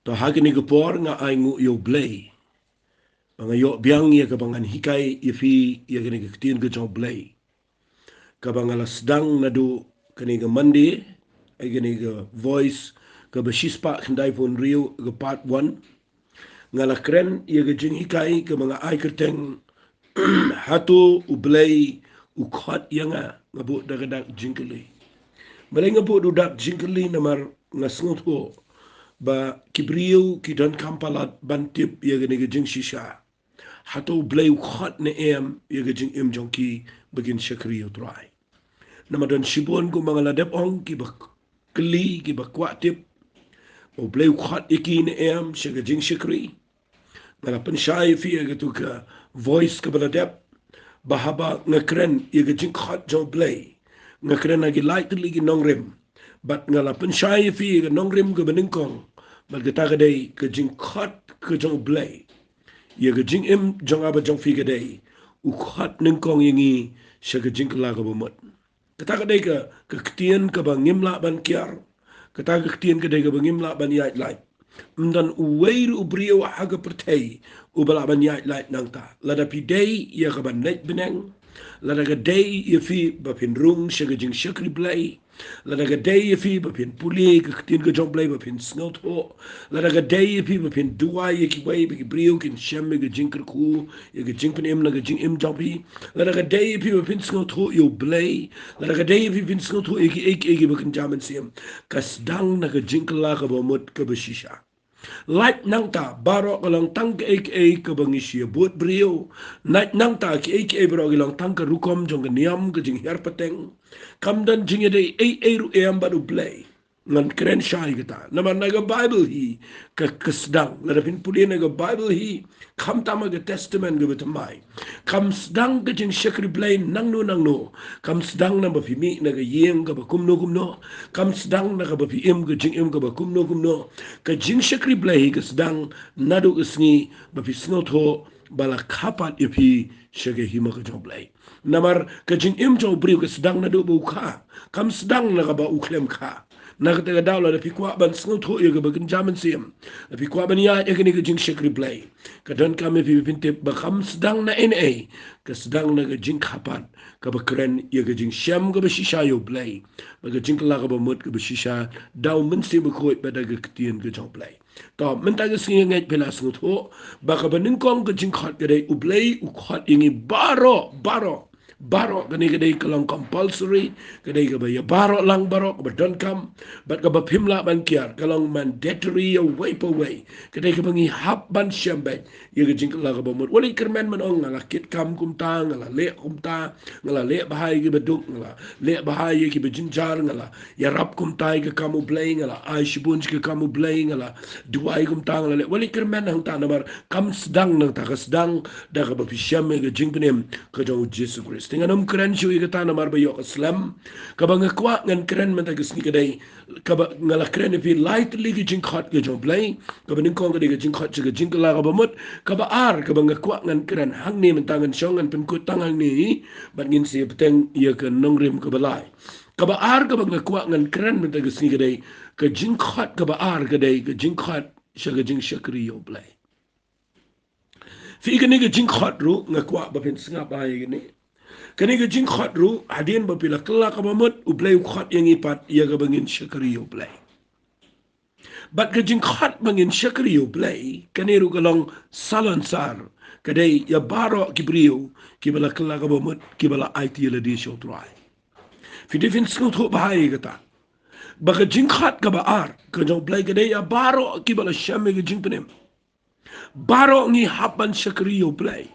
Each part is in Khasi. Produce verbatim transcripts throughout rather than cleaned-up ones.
To ha kane ka por nga ai nguh ïa U Blei ba nga ïoh biang ïa kaba ngan hikai ïa phi ïa kane ka ktien ka jong U Blei, kaba nga la sdang naduh kane ka Monday, ïa kane ka Voice kaba shispah khyndai phew hynriew ka part one. Nga la kren ïa ka jinghikai kaba nga ai kyrteng, Hato U Blei u khot ïa nga? Nga buh da ka dak jingkylli. Balei nga buh da u dak jingkylli? Namar nga sngewthuh ba ki briew ki donkam palat ban tip ïa kane ka jingshisha. Hato U Blei u khot ne em ïa ka jingim jong ki ba kin shakri ïa U Trai? Namar don shibun kumba nga la dep ong kiba kylli, kiba kwah tip ba U Blei u khot ïa ki ne em sha ka jingshakri. Nga la pynshai ïa phi ïa katu ka Voice kaba la dep ba haba nga kren ïa ka jingkhot jong U Blei, nga kren ha ki lai tylli ki nongrim. Bad nga la pynshai ïa phi ïa ka nongrim kaba nyngkong, bad kata ka dei ka jingkhot ka jong U Blei ïa ka jingim jong nga bad jong phi ka dei, u khot nyngkong ïa ngi sha ka jingkylla kaba mut. Kata ka dei ka, ka ktien kaba ngim lah ban kiar. Kata ka ktien ka dei kaba ngim lah ban ïaid lait. Ym don uwei ruh u briew ha ka pyrthei uba lah ban ïaid lait nangta. Lada phi dei ïa kaba neh bneng, lada ka dei ïa phi ba phin rung sha ka jingshakri Blei, lada ka dei ïa phi ba phin pule ka ktien ka jong U Blei ba phin sngewthuh, lada ka dei ïa phi ba phin duwai ïa kiwei ba ki briew kin shem ïa ka jingkyrkhu ïa ka jingpynim na ka jingim jong phi, lada ka dei ïa phi ba phin sngewthuh ïa U Blei, lada ka dei ïa phi phin sngewthuh ïa kiei kiei kiba kynja mynsiem, ka sdang na ka jingkylla kaba mut kaba shisha. Lait nangta, baroh ka long tang kaei kaei kaba ngi shu ïa bud briew. Lait nangta, kiei kiei baroh ki long tang ka rukom jong ka niam, ka jinghiar pateng. Kam don jingïadei ei ei ruh em bad U Blei. Ngan kren shai kata. Namar na ka Baibl hi ka, ka sdang. Lada phin pule na ka Baibl hi, khamtam ha ka Testament kaba thymmai, kam sdang ka jingshakri Blei nangno nangno. Kam sdang naba phi mih na ka ïing kaba kumno kumno. Kam sdang na kaba phi im ka jingim kaba kumno kumno. Ka jingshakri Blei hi ka sdang naduh ka sngi ba phi sngewthuh ba la kha pat ïa phi sha ka hima ka jong U Blei. Namar ka jingim jong u briew ka sdang naduh ba u kha. Kam sdang na kaba u khlem kha. Na kata ka daw lada phi kwah ban sngewthuh ïa kaba kynja mynsiem, lada phi kwah ban ïaid ïa kane ka jingshakri Blei, ka donkam ïa phi ba phin tip ba kam sdang na ei ei. Ka sdang na ka jingkha pat kaba kren ïa ka jingshem kaba shisha ïa U Blei, bad ka jingkylla kaba mut kaba shisha da U Mynsiem Bakhuid bad da ka ktien ka jong U Blei. To, mynta ka sngi nga ngeit phi la sngewthuh ba kaba nyngkong ka jingkhot ka dei U Blei u khot ïa ngi baroh, baroh. Baroh, kane ka dei ka long compulsory, ka dei kaba ïa baroh lang baroh, kaba donkam, bad kaba phim lah ban kiar, ka long mandatory ïa uwei pa uwei. Ka dei kaba ngi hap ban shem beit ïa ka jingkylla kaba mut. Wat leit kyrmen ban ong nga la kit kam kumta, nga la leh kumta, nga la leh bha ïa kiba duk, nga la leh bha ïa kiba jynjar, nga la ïarap kumta ïa ka kam U Blei, nga la ai shibun sha ka kam U Blei, nga la duwai kumta, nga la leh. Wat leit kyrmen hangta namar kam sdang nangta, ka sdang da kaba phi shem ïa ka jingpynim ka jong U Jisu Khrist. Te ngan ym kren shuh ïa kata namar ba ïoh ka slem. Kaba nga kwah ngan kren mynta ka sngi ka dei, kaba nga la kren ïa phi lai tylli ki jingkhot ka jong U Blei. Kaba nyngkong ka dei ka jingkhot sha ka jingkylla kaba mut. Kaba ar kaba nga kwah ngan kren hangne mynta, ngan shong ngan pynkut tang hangne hi bad ngin sa ïa bteng ïa ka nongrim kaba lai. Kaba ar kaba nga kwah ngan kren mynta ka sngi ka dei, ka jingkhot kaba ar ka dei ka jingkhot sha ka jingshakri ïa U Blei. Phi, kane ka jingkhot ruh nga kwah ba phin sngap bha ïa kane. Kane ka jingkhot ruh hadien ba phi la kylla kaba mut, U Blei u khot ïa ngi pat ïa kaba ngin shakri ïa U Blei. Bad ka jingkhot ba ngin shakri ïa U Blei, kane ruh ka long salonsar, ka dei ïa baroh ki briew kiba la kylla kaba mut, kiba la aiti ïa lade sha U Trai. Phi dei phin sngewthuh bha ïa kata, ba ka jingkhot kaba ar ka jong U Blei ka dei ïa baroh kiba la shem ïa ka jingpynim. Baroh ngi hap ban shakri ïa U Blei.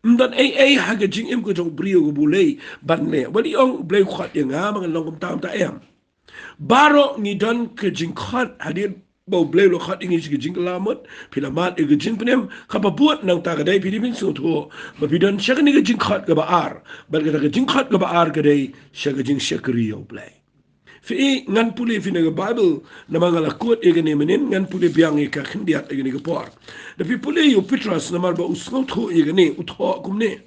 Ym don ei ei ha ka jingim ka jong u briew kaba u leh ban leh, wat leit ong U Blei u khot ïa nga ba ngan long kumta kumta, em. Baroh ngi don ka jingkhot hadien ba U Blei u la khot ïa ngi sha ka jingkylla mut, phi la mad ïa ka jingpynim. Kaba bud nangta ka dei phi dei phin sngewthuh ba phi don sha kane ka jingkhot kaba ar, bad kata ka jingkhot kaba ar ka dei sha ka jingshakri ïa U Blei. Phi, ngan pule phi na ka Baibl, namar nga la kut ïa kane mynnin, ngan pule biang ïa ka khyndiat ïa kane ka por. Da phi pule ïa u Petros, namar ba u sngewthuh ïa kane, u thoh kumne.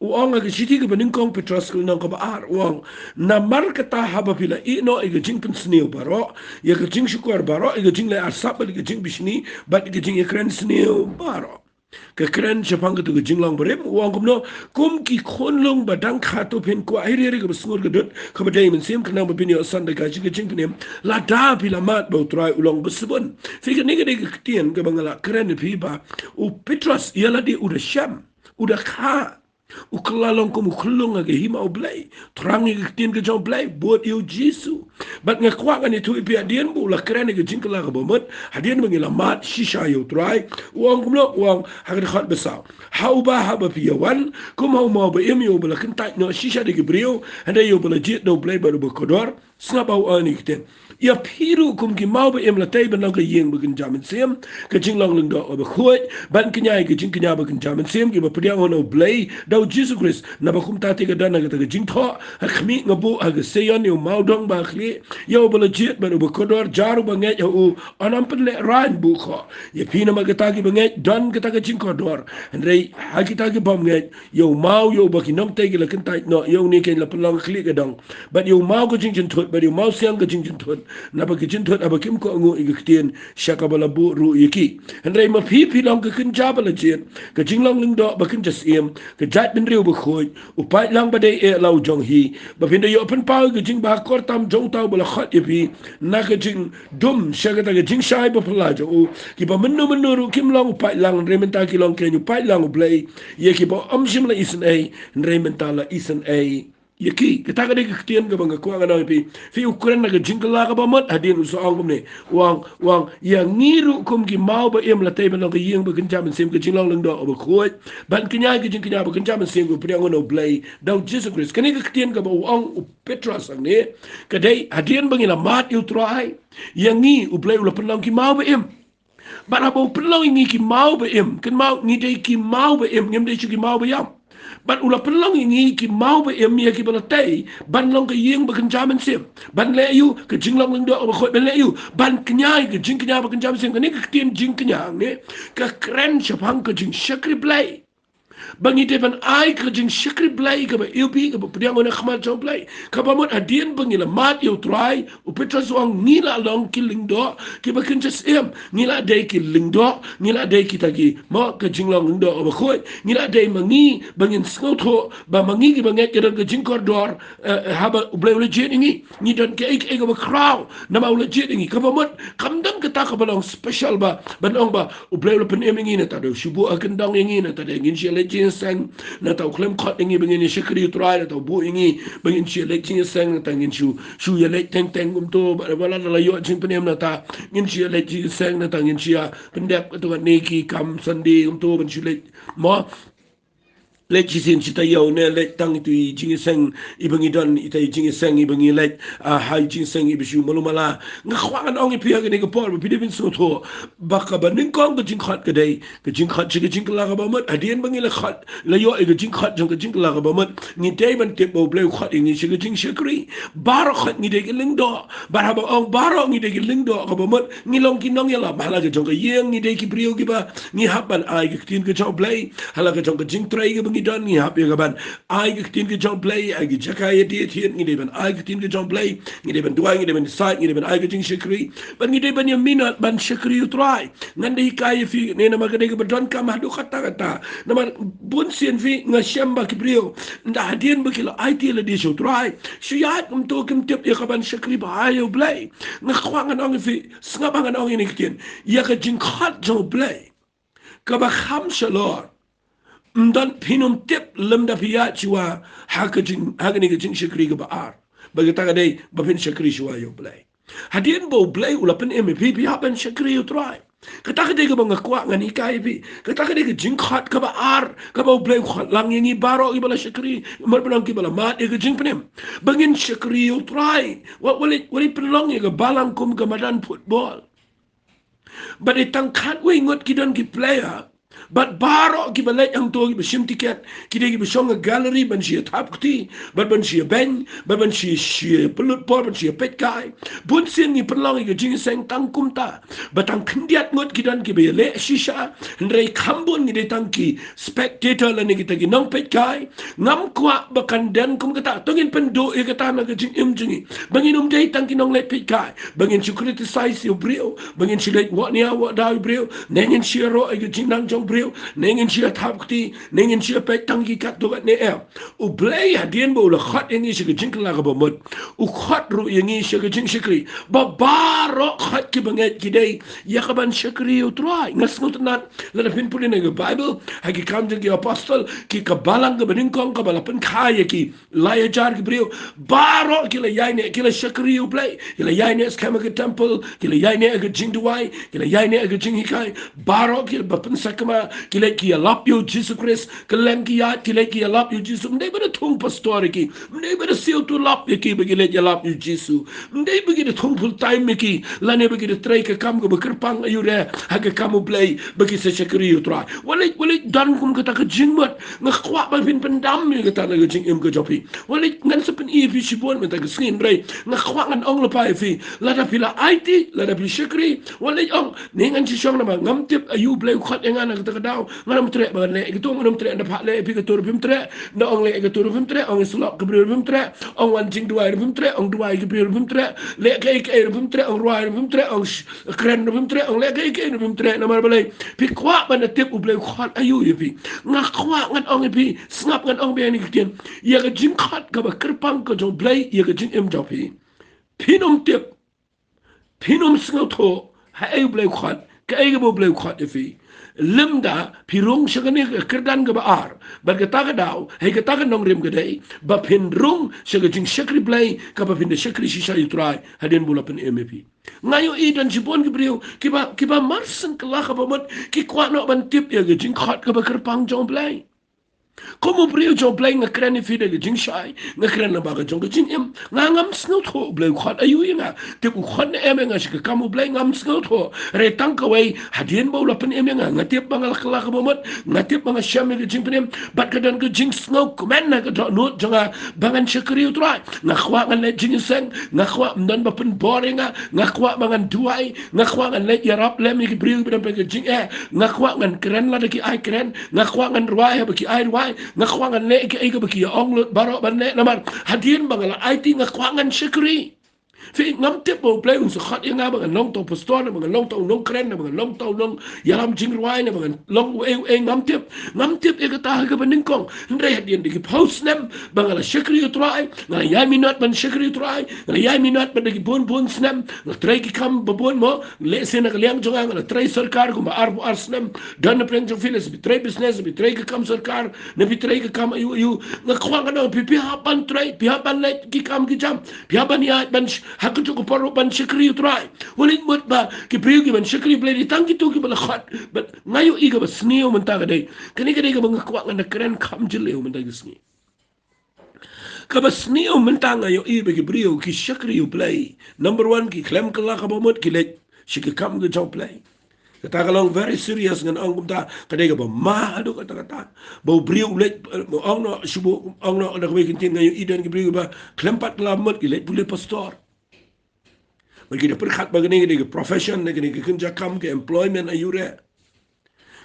U ong ha ka shithi kaba nyngkong Petros ka lynnong kaba ar, u ong, namar kata haba phi la ïehnoh ïa ka jingpynsniew baroh, ïa ka jingshukor baroh, ïa ka jingleh arsap bad ïa ka jingbishni bad ïa ka jingïakren sniew baroh. Ka kren shaphang kata ka jinglong barim, u ong kumno, kum ki khunlung ba dang khato phin kwah hi ri ri kaba sngur ka dud kaba dei mynsiem, khnang ba phin ïoh san da ka jing ka jingpynim, lada phi la mad ba U Trai u long ba sbun. Phi, kane ka dei ka ktien kaba nga la kren ïa phi ba u Petros ïa lade u da shem, u da kha, u kylla long kum u khunlung ha ka hima U Blei. Thrang ïa ka ktien ka jong U Blei, bud ïa U Jisu. Bad nga kwah ngan ïathuh ïa phi, hadien ba u la kren ïa ka jingkylla kaba mut, hadien ba ngi la mad shisha ïa U Trai, u ong kumno, u ong ha ka dkhot ba saw, ha uba haba phi ïa wan kum ha u maw ba im, ïa uba la kyntait noh shisha da ki briew, hynrei ïa uba la jied da U Blei bad uba kordor. Sngap ba u ong ïa kane ka ktien. Ïa phi ruh kum ki maw ba im la tei ban long ka ïing ba kynja mynsiem, ka jinglong lyngdoh kaba khuid, ban kñia ïa ka jingkñia ba kynja mynsiem, kiba pdiang ha U Blei da U Jisu Khrist. Naba kumta te ka don ha kata ka jingthoh, ha khmih nga buh ha ka Sion ïa u mawdong ba khlieh, ïa uba la jied bad uba kordor, jar uba ngeit ha u un ym pynlehraiñ buh khoh. Ïa phi namar kata kiba ngeit don kata ka jingkordor, hynrei ha kita ki bym ngeit, ïa u maw ïa uba ki nongtei ki la kyntait noh, ïa une keiñ la pynlong khlieh ka dong. Bad ïa u maw ka jingjynthut, bad ïa u mawsiang ka jingjynthut. Naba ka jynthut haba kim kohnguh ïa ka ktien, sha kaba la buh ruh ïa ki. Hynrei ma phi, phi long ka kynja ba la jied, ka jinglong lyngdoh ba kynja syiem, ka jaitbynriew ba khuid, u paidlang ba dei eh la u jong hi, ba phin da ïoh pynpaw ïa ka jingbakor tam jong uta uba la khot ïa phi na ka jingdum sha kata ka jingshai ba phylla jong u. Kiba mynno mynno ruh kim long u paidlang, hynrei mynta ki long keiñ u paidlang U Blei. Ïa kiba ym shym la isynei, hynrei mynta la isynei ïa ki. Kata ka dei ka ktien kaba nga kwah ngan ong ïa phi. Phi, u kren na ka jingkylla kaba mut, hadien u sa ong kumne. U ong, u ong, ïa ngi ruh kum ki maw ba im la tei ban long ka ïing ba kynja mynsiem, ka jinglong lyngdoh kaba khuid, ban kñia ïa ka jingkñia ba kynja mynsiem, ka pdiang ha U Blei da U Jisu Khrist. Kane ka ktien kaba u ong u Petros hangne, ka dei hadien ba ngi la mad ïa U Trai, ïa ngi U Blei u la pynlong ki maw ba im. Bad haba u pynlong ïa ngi ki maw ba im, kynmaw, ngi dei ki maw ba im, ngim dei shuh ki maw ba ïam. Bad u la pynlong ïa ngi ki maw ba im, ïa kiba la tei ban long ka ïing ba kynja mynsiem, ban leh aïu? Ka jinglong lyngdoh kaba khuid, ban leh aïu? Ban kñia ïa ka jingkñia ba kynja mynsiem. Kane ka ktien jingkñia hangne ka kren shaphang ka jingshakri Blei. Ba ngi dei ban ai ka jingshakri Blei kaba iwbih, kaba pdiang ha khmat jong U Blei. Kaba mut hadien ba ngi la mad ïa U Trai, u Petros u ong ngi la long ki lyngdoh kiba kynja syiem. Ngi la dei ki lyngdoh, ngi la dei kita ki, mo, ka jinglong lyngdoh kaba khuid. Ngi la dei ma ngi ba ngin sngewthuh ba ma ngi kiba ngeit ka don ka jingkordor, eh, eh, haba U Blei u la jied ïa ngi, ngi don kaei kaei kaba khraw namar u la jied ïa ngi. Kaba mut kam don kata kaba long special ba ban ong ba U Blei u la pynim ïa ngi, nangta da u shu buh ha kyndong ïa ngi, nangta da ngin shu leit jingïaseng, nangta u khlem khot ïa ngi ba ngin ïa shakri U Trai, nangta u buh ïa ngi ba ngin shu leit jingïaseng, nangta ngin shu, shu ïa leit teng teng kumto, ba, ba lada la ïoh jingpynim, nangta ngin shu ïa leit jingïaseng, nangta ngin shu ïa pyndep katto katne ki kam Sunday kumto, ban shu leit, mo, leit shisien shi taïew ne leit tang ito i jingïaseng iba ngi don, ito i jingïaseng iba ngi leit, ah, ha i jingïaseng iba shu malu mala. Nga kwah ngan ong ïa phi ha kane ka por ba phi dei ban sngewthuh ba kaba nyngkong ka jingkhot ka dei ka jingkhot sha ka jingkylla kaba mut. Hadien ba ngi la khot, la ïoh ïa ka jingkhot jong ka jingkylla kaba mut, ngi dei ban tip ba U Blei u khot ïa ngi sha ka jingshakri. Baroh khot ngi dei ki lyngdoh. Bad haba ong baroh ngi dei ki lyngdoh, kaba mut ngi long ki nongïalam. Ha la ka jong ka ïing ngi dei ki briew kiba ngi hap ban ai ka ktien ka jong U Blei. Ha la ka jong ka jingtrei kaba ngi don ngi hap ïa ka ban ai ka ktien ka jong U Blei. Ha ki jaka ïadie thied ngi dei ban ai ka ktien ka jong U Blei. Ngi dei ban duwai, ngi dei ban ïasaid, ngi dei ban ai ka jingshakri. Bad ngi dei ban ïaminot ban shakri U Trai. Ngan da hikai ïa phi ne namar ka dei kaba donkam haduh katta katta. Namar bun sien phi, nga shem ba ki briew, nda hadien ba ki la aiti ïa lade sha U Trai, shu ïaid kumto, kim tip ïa ka ban shakri bha ïa U Blei. Nga kwah ngan ong ïa phi, sngap ba ngan ong ïa kane ka ktien. Ïa ka jingkhot jong U Blei kaba kham shalor, ym don, phin ym tip lymda phi ïaid shuwa ha ka jing, ha kane ka jingshakri kaba ar. Bad kata ka dei ba phin shakri shuwa ïa U Blei. Hadien ba U Blei u la pynim ïa phi, phi hap ban shakri U Trai. Kata ka dei kaba nga kwah ngan hikai ïa phi. Kata ka dei ka jingkhot kaba ar kaba U Blei u khot lang ïa ngi baroh kiba la shakri, mar ba nang kiba la mad ïa ka jingpynim, ba ngin shakri U Trai. Wat, wat leit, wat leit pynlong ïa ka balang kum ka madan football. Ba dei tang khatwei ngut ki don ki player, Bad baroh kiba leit hangto, kiba shim tiket, ki dei kiba shong ha gallery ban shu ïa thap kti, bad ban shu ïa beiñ, bad ban shu ïa, shu ïa pynlut por, ban shu ïa peitkai. Bun sien ngi pynlong ïa ka jingïaseng tang kumta. Ba tang khyndiat ngut ki don kiba ïaleh shisha, hynrei kham bun ngi dei tang ki spectator lane kita ki nongpeitkai. Ngam kwah ba kan don kum kata, to ngin pynduh ïa kata na ka jingim jong ngi. Ba ngin ym dei tang ki nongleit peitkai. Ba ngin shu criticize ïa u briew, ba ngin shu leit wad nia wad daw ïa u briew, ne ngin shu ïaroh ïa ka jingnang jong u briew, ne ngin shu ïa thap kti, ne ngin shu ïa peit tang ki katto katne, em. U Blei hadien ba u la khot ïa ngi sha ka jingkylla kaba mut, u khot ruh ïa ngi sha ka jingshakri. Ba baroh khot kiba ngeit ki dei ïa kaban shakri ïa u Trai. Nga sngewtynnat lada phin pule na ka Bible, ha Ki Kam jong ki Apostol, ki ka balang kaba nyngkong kaba la pynkha ïa ki lai hajar ki briew, baroh ki la ïaineh, ki la shakri ïa u Blei, ki la ïaineh skhem ha ka temple, ki la ïaineh ha ka jingduwai, ki la ïaineh ha ka jinghikai, baroh kiba pynsakma, ki leit ki ïalap ïa u Jisu Khrist, kylleng ki ïaid ki leit ki ïalap ïa u Jisu. Ym dei ba da thung pastor ïa ki, ym dei ba da siew tulop ïa ki ba ki leit ïalap ïa u Jisu. Ym dei ba ki da thung full time ïa ki, lane ba ki da trei ka kam kaba kyrpang aiu re ha ka kam u Blei, ba ki sa shakri ïa u Trai. Wat leit, wat leit don kum kata ka jingmut. Nga kwah ba phin pyndam ïa kata na ka jingim ka jong phi. Wat leit, ngan sa pyni ïa phi shibun mynta ka sngi, hynrei nga kwah ngan ong lypa ïa phi. Lada phi la aiti, lada phi shakri, wat leit ong, ne ngan shu shong namar ngam tip aiu u Blei u khot ïa nga na kata ka daw. Ngan ym treh ba ngan leh ïa kato, ngan ym treh, nda phah leh ïa phi kato ruh phim treh, nda ong leh ïa kato ruh phim treh, ong ïasyllok ki briew ruh phim treh, ong wan jingduwai ruh phim treh, ong duwai ki briew ruh phim treh, leh kaei kaei ruh phim treh, ong rwai ruh phim treh, ong sh-, kren ruh phim treh, ong leh kaei kaei ruh phim treh. Namar balei? Phi kwah ban da tip u Blei u khot aiu ïa phi. Nga kwah ngan ong ïa phi, sngap, ngan ong biang ïa kane ka ktien. Ïa ka jingkhot kaba kyrpang ka jong u Blei ïa ka jingim jong phi, phin ym tip, phin ym sngewthuh haei u Blei u khot, kaei kaba u Blei u khot ïa phi, lymda phi rung sha kane ka kyrdan kaba ar. Bad kata ka daw, hei, kata ka nongrim ka dei ba phin rung sha ka jingshakri Blei kaba phin da shakri shisha ïa u Trai hadien ba u la pynim ïa phi. Nga ïohi don shibun ki briew kiba, kiba marshen kylla kaba mut, ki kwah noh ban tip ïa ka jingkhot kaba kyrpang jong u Blei. Kum u briew jong u Blei, nga kren ïa phi da ka jingshai, nga kren lyngba ka jong ka jingim. Nga ngam sngewthuh u Blei u khot aiu ïa nga. Tip u khot ne em ïa nga sha ka kam u Blei, ngam sngewthuh. Hynrei tang kawei, hadien ba u la pynim ïa nga, nga tip ba nga la kylla kaba mut, nga tip ba nga shem ïa ka jingpynim, bad ka don ka jingsngewkmen ha ka dohnud jong nga ba ngan shakri ïa u Trai. Nga kwah ngan leit jingïaseng, nga kwah ym don ba pynbor ïa nga, nga kwah ba ngan duwai, nga kwah ngan leit ïarap lem ïa ki briew ba don ha ka jingeh, nga kwah ngan kren lada ki ai kren, nga kwah ngan rwai haba ki ai rwai, nga kwah ngan leh kaei kaba ki ong lut baroh ban leh, namar hadien ba nga la aiti nga kwah ngan shakri. Phi, ngam tip ba u Blei un sa khot ïa nga ba ngan long tang u pastor, ne ba ngan long tang u nongkren, ne ba ngan long tang u nongïalam jingrwai, ne ba ngan long uei uei, ngam tip. Ngam tip ïa kata ha kaba nyngkong. Hynrei hadien da ki phew snem ba nga la shakri ïa u Trai, nga la ïai minot ban shakri ïa u Trai, nga la ïai minot bad da ki bun bun snem, nga la trei ki kam ba bun mo, lehse na ka liang jong nga, nga la trei sorkar kumba arphew ar snem. Don na pdeng jong phi, lehse phi trei business, phi trei ka kam sorkar, ne phi trei ka kam aiu aiu. Nga kwah ngan ong ïa phi, phi hap ban trei, phi hap ban leh ki kam ki jam, phi hap ban ïaid ban sh-, ha kajuh ka por ruh ban shakri ïa u Trai. Wat leit mut ba ki briew kiban shakri Blei dei tang kito kiba la khot. Bad nga ïohi kaba sniew mynta ka dei, kane ka dei kaba nga kwah ngan da kren kham jylliew mynta ka sngi. Kaba sniew mynta nga ïohi ba ki briew ki shakri ïa u Blei, number one, ki khlem kylla kaba mut, ki leit sha ki kam ka jong u Blei. Kata ka long very serious, ngan ong kumta, ka dei kaba ma haduh katta katta. Ba u briew u leit, eh, ong noh, shu ong noh da kawei ka ktien, nga ïohi don ki briew ba khlem pat kylla mut ki leit pule pastor. Ba ki da pyrkhat ba kane ka dei ka profession, ne kane ka kynja kam, ka employment aiu re.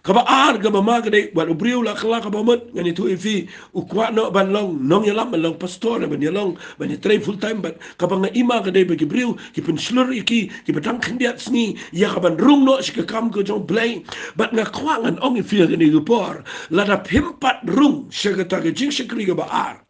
Kaba ar, kaba ma ka dei, wat u briew la kylla kaba mut, ngan ïathuh ïa phi, u kwah noh ban long nongïalam, ban long pastor, ban ïalong, ban ïatrei full time, bad kaba nga i ma ka dei ba ki briew ki pynshlur ïa ki, kiba dang khyndiat sngi ïa kaban rung noh sha ka kam ka jong u Blei. Bad nga kwah ngan ong ïa phi ha kane ka por, lada phim pat rung sha kata ka jingshakri kaba ar,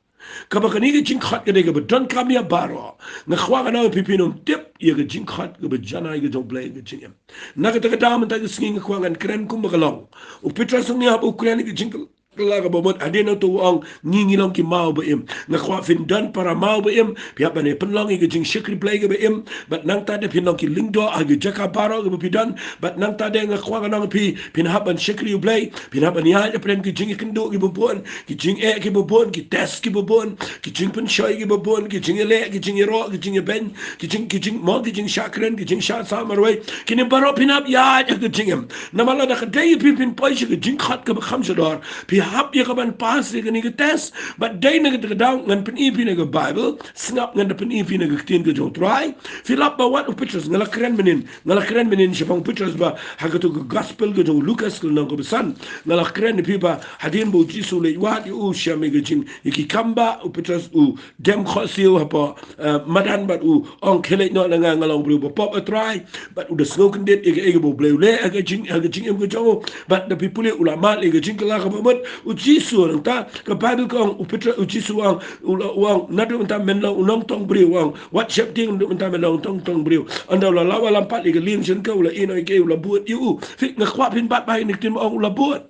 kaba kane ka jingkhot ka dei kaba donkam ïa baroh, nga kwah ngan ong ïa phi, phin ym tip ïa ka jingkhot kaba janai ka jong u Blei ha ka jingim. Na kata ka daw mynta ka sngi nga kwah ngan kren kumba ka long. U Petros u ong ïa ba u kren ïa ka jingkylla, kylla kaba mut, hadien nangta u ong, ngi ngi long ki maw ba im. Nga kwah phin don para maw ba im, phi hap ban ïa pynlong ïa ka jingshakri Blei kaba im, bad nangta da phin long ki lyngdoh ha ka jaka baroh kaba phi don, bad nangta da nga kwah ngan ong phi, phin hap ban shakri U Blei, phin hap ban ïaid hapdeng ki jingïakynduh kiba bun, ki jingeh kiba bun, ki test kiba bun, ki jingpynshoi kiba bun, ki jingïaleh, ki jingïaroh, ki jingïabeiñ, ki jing, ki jing, mo, ki jingshah kren, ki jingshah saw marwei. Kine baroh phin hap ïaid ha ka jingim. Namar lada ka dei phi phin poi sha ka jingkhot kaba kham shador, phi hap ïa ka ban pass ïa kane ka test. Bad dei na kata ka daw ngan pyni phi na ka Bible, sngap ngan da pyni phi na ka ktien ka jong U Trai. Phi lap ba wat u Petros, nga la kren mynnin, nga la kren mynnin shaphang u Petros ba ha kato ka gospel ka jong u Lukas ka lynnong kaba san. Nga la kren ïa phi ba hadien ba u Jisu u leit wad ïa u sha me ka jing, ïa ki kam ba u Petros u dem khohsiew hapoh, eh, madan bad u ong, khie leit noh na nga, nga long briew ba pop, ah Trai. Bad u da sngew kyndit ïa kaei kaba U Blei u leh ha ka jing, ha ka jingim ka jong u. Bad da phi pule u la mad ïa ka jingkylla kaba mut. U Jisu nangta, ka Bible ka ong, u Petros, u Jisu u ong, u la, u ong, naduh mynta men long u nongtong briew, u ong, wat sheptieng, naduh mynta men long u nongtong briew. Ynda u la lah ban lam pat ïa ka lieng shen ka, u la ïeh noh ïa ka, u la bud ïa u. Phi, nga kwah phin bat ba ïa kane ka ktien ba ong u la bud.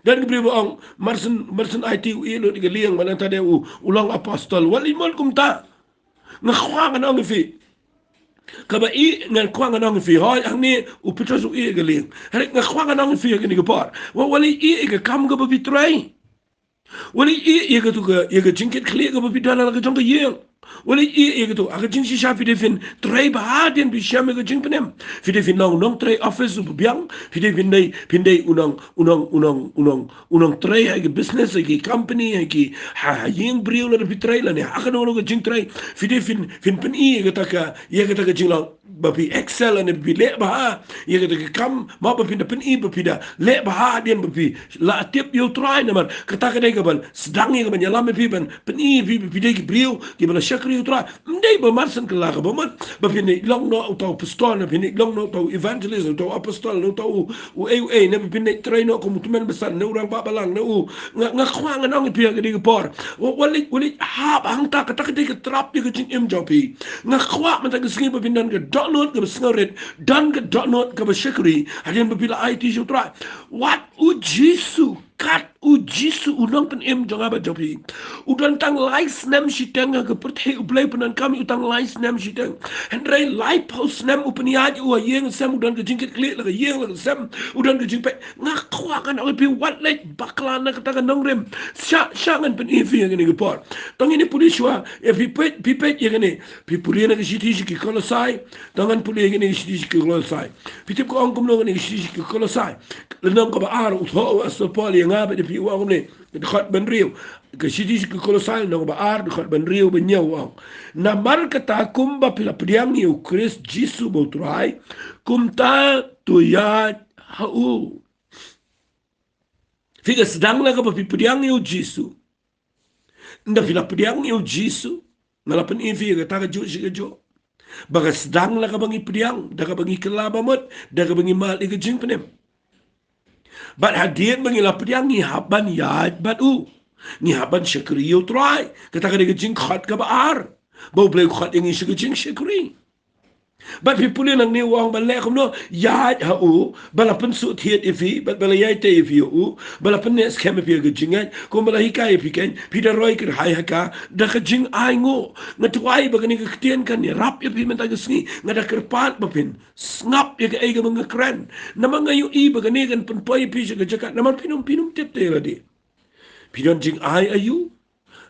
Don ki briew ba ong, mar shen, mar shen aiti u ïeh lut ïa ka lieng, bad nangta de u, u long apostol. Wat leh mon kumta. Nga kwah ngan ong ïa phi. Kaba ïeh, nga kwah ngan ong ïa phi. Hooid, hangne u Petros u ïeh ïa ka lieng. Hynrei nga kwah ngan ong ïa phi ha kane ka por, wat, wat leh ïeh ïa ka kam kaba phi trei. Wat leh ïeh ïa kato ka, ïa ka jingkitkhlieh kaba phi don ha la ka jong ka ïing. Wat leh ïeh ïa kato, ha ka jingshisha phi dei phin trei bha hadien phi shem ïa ka jingpynim. Phi dei phin long u nongtrei office uba biang, phi dei phin dei, phin dei u nong, u nong, u nong, u nong, u nongtrei ha ki business, ha ki company, ha ki, ha, ha ïing briew lada phi trei lane ha kano kano ka jingtrei. Phi dei phin, phin pyni ïa kata ka, ïa kata ka jinglong ba phi excel lane ba phi leh bha ïa kata ka kam, mo, ba phin da pyni ba phi da leh bha hadien ba phi la tip ïa U Trai, namar kata ka dei kaban sdang ïa ka ban ïalam ïa phi, ban pyni ïa phi ba phi dei ki briew kiba la shakri U Trai. Ym dei ba mar shen kylla kaba mut ba phin ïa long noh uta u pastor, ne phin ïa long noh uta u evangelist, uta u apostol, ne uta u, u ei u ei, ne ba phin ïa trei noh kum u tymmen basan, ne u rangbah balang, ne u, nga, nga kwah ngan ong ïa phi ha kane ka por, wat, wat leh, wat leh hap hangta. Kata ka dei ka trap ïa ka jingim jong phi. Nga kwah mynta ka sngi ba phin don ka dohnud kaba sngewrit, don ka dohnud kaba shakri hadien ba phi la aiti sha U Trai. Wat u Jisu, kat u Jisu u nongpynim jong nga bad jong phi, u don tang lai snem shiteng ha ka pyrthei, U Blei u pyndonkam ïa u tang lai snem shiteng. Hynrei laiphew snem u pynïaid ïa u ha ïing sem, u don ka jingkitkhlieh la ka ïing la ka sem, u don ka jingpeit. Nga kwah ngan ong ïa phi, wat leh bakla na kata ka nongrim. Sha, sha ngan pyni ïa phi ha kane ka por. To ngin ïa pule shuwa, ïa phi peit, phi peit ïa kane. Phi pule na ka shithi sha ki Kolosai. To ngan pule ïa kane ka shithi sha ki Kolosai. Phi tip ka ong kumno kane ka shithi sha ki Kolosai? Lynnong kaba ar, u thoh u apostol Paul ïa nga bad ïa phi, u ong kumne. Dkhot ba hynriew. Ka shithi sha ki Kolosai, lynnong kaba ar, dkhot ba hynriew bad hynñiew, u ong: Namar kata kumba phi la pdiang ïa u Khrist Jisu ba U Trai, kumta to ïaid ha u. Phi, ka sdang la kaba phi pdiang ïa u Jisu. Ynda phi la pdiang ïa u Jisu, nga la pyni ïa phi ïa kata kajuh shi kajuh ba ka sdang la kaba ngi pdiang, da kaba ngi kylla ba mut, da kaba ngi mad ïa ka jingpynim. Bad hadien ba ngi la pdiang, ngi hap ban ïaid bad u. Ngi hap ban shakri ïa U Trai. Kata ka dei ka jingkhot kaba ar ba U Blei u khot ïa ngi sha ka jingshakri. Bad phi pule nangne u ong ban leh kumno? Ïaid ha u, ba la pynsuk thied ïa phi, bad ba la ïai tei ïa phi ïa u, ba la pynneh skhem ïa phi ha ka jingngeit, kumba la hikai ïa phi kein, phi da roi kyrhai ha ka da ka jingainguh. Nga duwai ba kane ka ktien kan ïarap ïa phi mynta ka sngi. Nga da kyrpad ba phin sngap ïa kaei kaba nga kren. Namar nga ïohi ba kane kan pynpoi ïa phi sha ka jaka, namar phin ym, phin ym tip te lade. Phi don jingai aiu?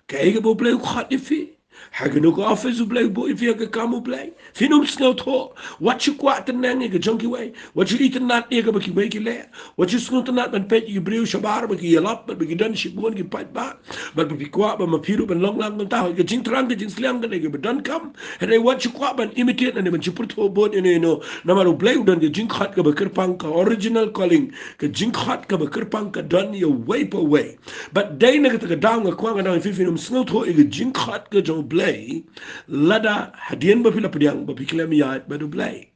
Kaei kaba U Blei u khot ïa phi? Ha kano ka office U Blei u buh ïa phi ha ka kam U Blei? Phin ym sngewthuh. Wat shu kwah tneng ïa ka jong kiwei. Wat shu itynnad ïa kaba kiwei ki leh. Wat shu sngewtynnad ban peit ïa ki briew shabar ba ki ïalap, bad ba ki don shibun ki paidbah. Bad ba phi kwah ba ma phi ruh ban long lang kumta. Ka jingthrang ka jingsliang ka dei kaba donkam. Hynrei wat shu kwah ban imitate ne ban shu pyrthuh bun ïano ïano. Namar U Blei u don ka jingkhot kaba kyrpang, ka original calling. Ka jingkhot kaba kyrpang ka don ïa uwei pa uwei. Bad dei na kata ka daw nga kwah ngan ong ïa phi, phin ym sngewthuh ïa ka jingkhot ka jong U Blei lada hadien ba phi la pdiang ba phi khlem ïaid bad U Blei.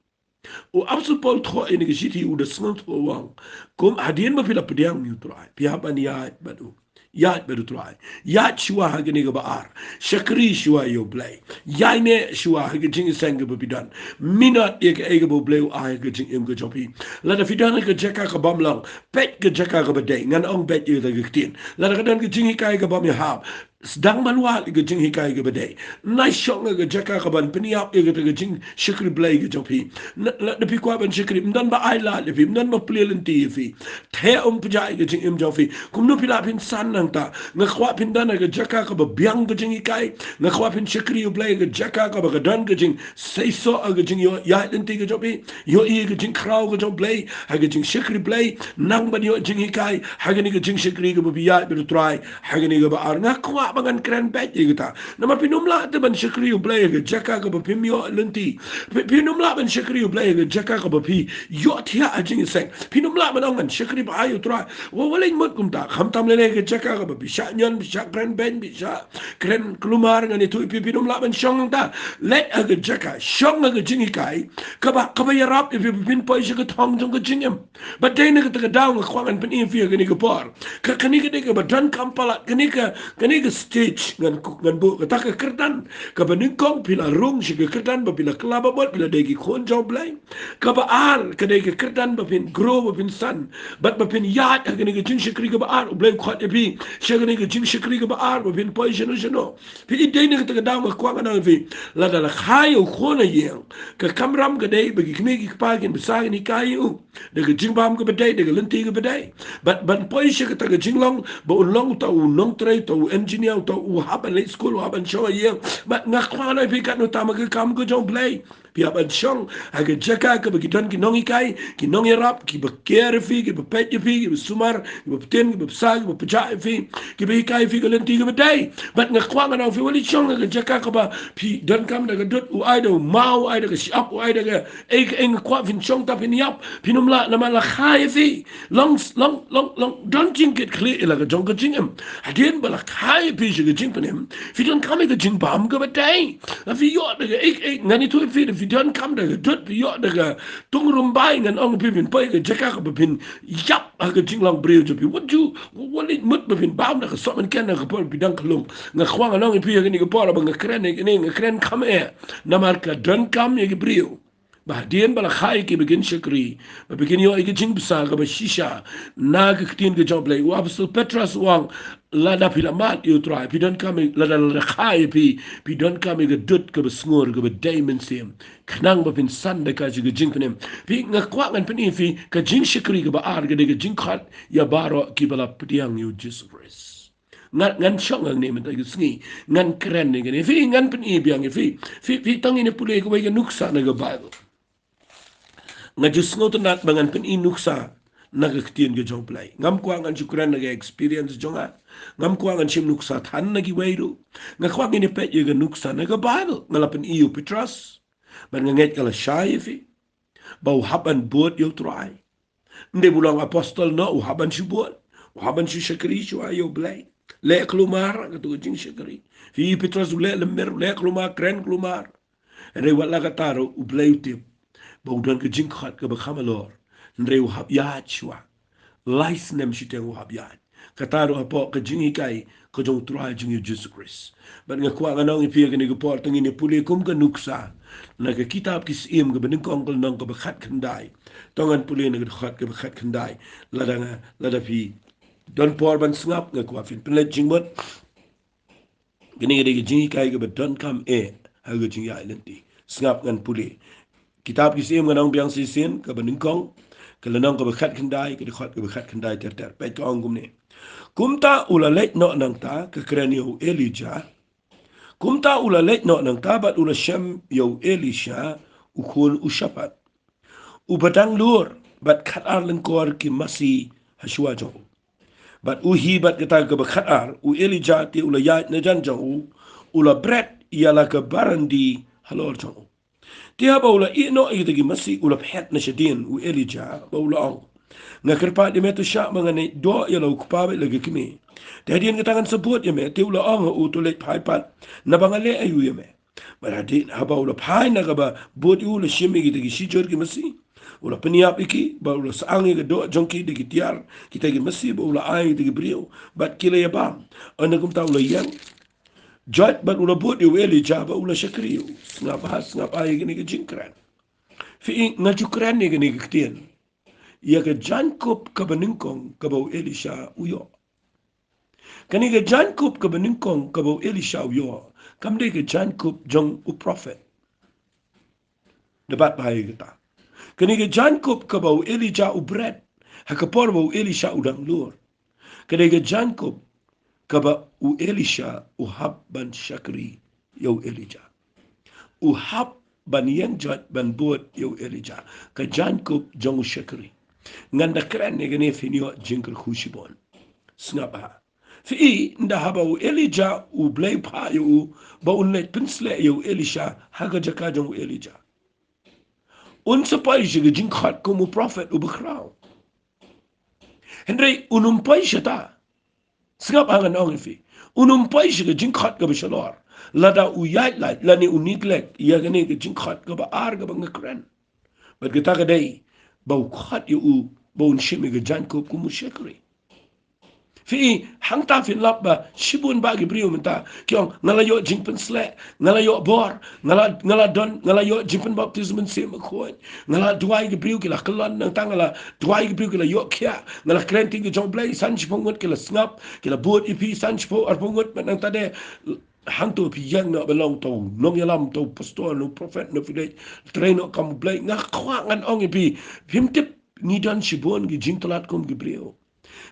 U apostol Paul u thoh ïa kane ka shithi, u da sngewthuh, u ong, kum hadien ba phi la pdiang ïa U Trai, phi hap ban ïaid bad u. Ïaid bad u Trai. Ïaid shuwa ha kane kaba ar. Shakri shuwa ïa u Blei. Ïaineh shuwa ha ka jingïaseng kaba phi don. Minot ïa kaei kaba u Blei u ai ha ka jingim ka jong phi. Lada phi don ha ka jaka ka bym long, peit ka jaka kaba dei. Ngan ong beit ïa kata ka ktien. Lada ka don ka jinghikai ka bym ïahap, sdang ban wad ïa ka jinghikai kaba dei. Nai shong ha ka jaka ka ban pynïap ïa kata ka jingshakri Blei ka jong phi. Na, lada phi kwah ban shakri, ym don ba ai lad ïa phi, ym don ba plie lynti ïa phi. Te ym pjah ïa ka jingim jong phi. Kumno phi lah phin san nangta? Nga kwah phin don ha ka jaka kaba biang ka jinghikai. Nga kwah phin shakri ïa u Blei ha ka jaka kaba ka don ka jingseisoh ha ka jingïoh ïaid lynti ka jong phi. Ïohi ïa ka jingkhraw ka jong u Blei ha ka jingshakri Blei. Nang ban ïoh jinghikai ha kane ka jingshakri kaba phi ïaid bad u Trai ha kane kaba ar. Nga kwah ba ngan kren beit ïa kata. Namar phin ym lah te ban shakri u Blei ha ka jaka kaba phim ïoh lynti. Phi, phin ym lah ban shakri u Blei ha ka jaka kaba phi ïoh thiah ha jingïaseng. Phin ym lah ban ong ngan shakri ba ai u Trai. Wa, wa leit mut kumta. Khamtam lei lei ha ka jaka kaba phi shah ñion, phi shah kren beiñ, phi shah kren kulmar, ngan ïathuh ïa phi, phin ym lah ban shong nangta. Leit ha ka jaka, shong ha ka jinghikai kaba, kaba ïarap ïa phi ba phin poi sha ka thong jong ka jingim. Bad dei na kata ka daw nga kwah ngan pyni ïa phi ha kane ka por. Ka, kane ka dei kaba donkam palat, kane ka, kane ka stage ngan, ngan buh kata ka kyrdan kaba nyngkong, phi la rung sha ka kyrdan ba phi la kylla ba mut phi la dei ki khun jong u Blei. Kaba ar ka dei ka kyrdan ba phin grow, ba phin san, bad ba phin ïaid ha kane ka jingshakri kaba ar. U Blei u khot ïa phi sha kane ka jingshakri kaba ar ba phin poi shano shano. Phi, dei na kata ka daw nga kwah ngan ong ïa phi, lada la kha ïa u khun ha ïing, ka kamram ka dei ba ki kmie ki kpa kin bsa kin hikai ïa u da ka jingbam kaba dei, da ka lynti kaba dei. Bad ban poi sha kata ka jinglong ba un long uta u nongtrei, uta u engineer, uta u hap ban leit skul, u hap ban shong ha ïing. Bad nga kwah ngan ong ïa phi katno tam ha ka kam ka jong u Blei. Phi hap ban shong ha ka jaka kaba ki don ki nonghikai, ki nongïarap, kiba care ïa phi, kiba peit ïa phi, kiba sumar, kiba btin, kiba bsa, kiba pjah ïa phi, kiba hikai ïa phi ka lynti kaba dei. Bad nga kwah ngan ong ïa phi, wat leit shong ha ka jaka kaba phi donkam da ka dud, u ai da u maw, u ai da ka shyiap, u ai da kaei kaei. Nga kwah phin shong ta phin ïap. Phin ym lah, namar la kha ïa phi. Long, long, long, long don jingkitkhlieh ïa la ka jong ka jingim. Hadien ba la kha ïa phi sha ka jingpynim, phi donkam ïa ka jingbam kaba dei. La phi ïoh da kaei kaei, ngan ïathuh ïa phi, da phi donkam da ka dud, phi ïoh da ka tungrymbai, ngan ong ïa phi, phin poi ha ka jaka kaba phin ïap ha ka jinglong briew jong phi. Wat ju, wat leit mut ba phin bam da ka sohmynken ha ka por phi dang khlung. Nga kwah ngan ong ïa phi ha kane ka por ba nga kren ïa kane, nga kren kham eh. Namar ka donkam ïa ki briew ba hadien ba la kha ïa ki ba kin shakri, ba phi kin ïoh ïa ka jingbsa kaba shisha na ka ktien ka jong u Blei. U Apostol Petros u ong, lada phi la mad ïa u Trai, phi donkam ïa, lada la kha ïa phi, phi donkam ïa ka dud kaba sngur, kaba dei mynsiem, khnang ba phin san da ka sha ka jingpynim. Phi, nga kwah ngan pyni ïa phi ka jingshakri kaba ar ka dei ka jingkhot ïa baroh kiba la pdiang ïa u Jisu Khrist. Ngan, ngan shong hangne mynta ka sngi, ngan kren ïa kane. Phi, ngan pyni biang ïa phi. Phi, phi tang ïa pule kawei ka nuksa na ka Baibl. Nga ju sngewtynnat ba ngan pyni nuksa na ka ktien ka jong u Blei. Ngam kwah ngan shu kren na ka experience jong nga. Ngam kwah ngan shim nuksa than na kiwei ruh. Nga kwah ngin ïa peit ïa ka nuksa na ka Baibl. Nga la pyni ïa u Petros. Bad nga ngeit ka la shai ïa phi ba u hap ban bud ïa u Trai. Ym dei ba u long apostol noh u hap ban shu bud, u hap ban shu shakri shuwa ïa u Blei. Leh kulmar, kato ka jingshakri. Phi, Petros u leh lymmer, u leh kulmar, kren kulmar. Hynrei wat la katta ruh u Blei u tip ba u don ka jingkhot kaba kham halor. Hynrei u hap ïaid shuwa. Lai snem shiteng u hap ïaid. Katta ruh hapoh ka jinghikai ka jong u Trai jong ngi u Jisu Khrist. Bad nga kwah ngan ong ïa phi ha kane ka por, to ngin ïa pule kum ka nuksa na ka kitab Ki Syiem kaba nyngkong, ka lynnong kaba khatkhyndai. To ngan pule na ka dkhot kaba khatkhyndai. Lada nga, lada phi don por ban sngap, nga kwah phin pynleit jingmut. Kane ka dei ka jinghikai kaba donkam eh ha ka jingïaid lynti. Sngap ngan pule. Kitab Ki Syiem, ngan ong biang shisien, kaba nyngkong, ka lynnong kaba khatkhyndai, ka dkhot kaba khatkhyndai ter ter. Peit ka ong kumne. Kumta u la leit noh nangta, ka kren ïa u Elijah. Kumta u la leit noh nangta bad u la shem ïa u Elisha, u khun u Shaphat, uba dang lur bad khatar lyngkor ki masi hashuwa jong u. Bad u hi bad kata kaba khatar, u Elijah te u la ïaid na jan jong u, u la bret ïa la ka barandi halor jong u. Te haba u la ïeh noh ïa kita ki masi, u la phet na shadien u Elijah bad u la ong, nga kyrpad ïa me to shah ba ngan ïeh doh ïa la u kpa bad la ki kmie. Te hadien kata ngan sa bud ïa me. Te u la ong ha u, to leit phai pat, naba nga leh aïu ïa me. Bad hadien haba u la phai na kaba bud ïa u, u la shim ïa kita ki shijur ki masi. U la pynïap ïa ki, bad u la sah ïa ka doh jong ki da ki tiar, kita ki masi ba u la ai da ki briew, bad ki la ïa bam. Ynda kumta u la ïeng, joit bad u la bud ïa u Elijah, bad u la shakri ïa u. Sngap ha, sngap ha ïa kane ka jingkren. Phi i, nga ju kren ïa kane ka ktien. Ïa ka jaiñkup kaba nyngkong kaba u Elisha u ïoh. Kane ka jaiñkup kaba nyngkong kaba u Elisha u ïoh, kam dei ka jaiñkup jong u prophet. Da bat bha ïa kata. Kane ka jaiñkup kaba u Elijah u bret, ha ka por ba u Elisha u dang lur. Ka dei ka jaiñkup kaba u Elisha u hap ban shakri ïa u Elijah. U hap ban ïeng joit ban bud ïa u Elijah. Ka jaiñkup jong u shakri. Ngan da kren ïa kane, phin ïoh jingkyrkhu shibun. Sngap ha. Phi i, ynda haba u Elijah u Blei phah ïa u ba un leit pynsleh ïa u Elisha ha ka jaka jong u Elijah, un sa poi sha ka jingkhot kum u prophet uba khraw. Hynrei un ym poi shata. Sngap ha, ngan ong ïa phi. Un ym poi sha ka jingkhot kaba shalor. Lada u ïaid lait lane u neglect ïa kane ka jingkhot kaba ar kaba nga kren. Bad kata ka dei ba u khot ïa u ba un shim ïa ka jaiñkup kum u shakri. Phi i, hangta phin lap ba shibun bah ki briew mynta ki ong, nga la ïoh jingpynsleh, nga la ïoh bor, nga la, nga la don, nga la ïoh jingpynbaptis Mynsiem Bakhuid, nga la duwai ki briew ki la kyllon, nangta nga la duwai ki briew ki la ïoh khiah, nga la kren ktien ka jong u Blei, san shiphew ngut ki la sngap, ki la bud ïa phi, san shiphew arphew ngut, bad nangta de hangto phi ïeng noh ban long uto u nongïalam, uto u pastor, uto u prophet, uto u fidesh, trei noh kam u Blei. Nga kwah ngan ong ïa phi, phim tip, ngi don shibun ki jingtlot kum ki briew.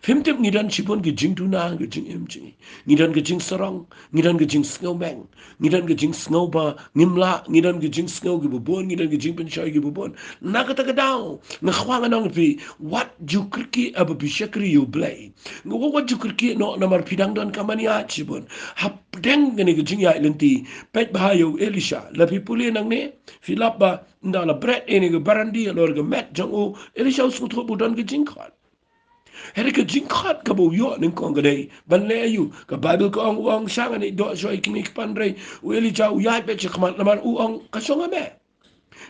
Phim tip, ngi don shibun ki jingduna, ki jingim jong ngi. Ngi don ki jingsarong, ngi don ki jingsngewmeng, ngi don ki jingsngew ba ngim lah, ngi don ki jingsngew kiba bun, ngi don ki jingpynshoi kiba bun. Na kata ka daw, nga kwah ngan ong ïa phi, wat ju kyrkieh haba phi shakri ïa u Blei. Nga kwah wat ju kyrkieh noh namar phi dang don ka ban ïaid shibun. Hapdeng kane ka jingïaid lynti, peit bha ïa u Elisha. Lada phi pule nangne, phi lap ba ynda la bret ïa kane ka barandi halor ka met jong u, Elisha u sngewthuh ba u don ka jingkhot. Hynrei ka jingkhot kaba u ïoh nyngkong ka dei ban leh aïu? Ka Baibl ka ong, u ong, sha ngan ïaid doh shuwa ïa kine ki pan, hynrei u Elijah u ïaid beit sha khmat namar u ong, ka shong ha me.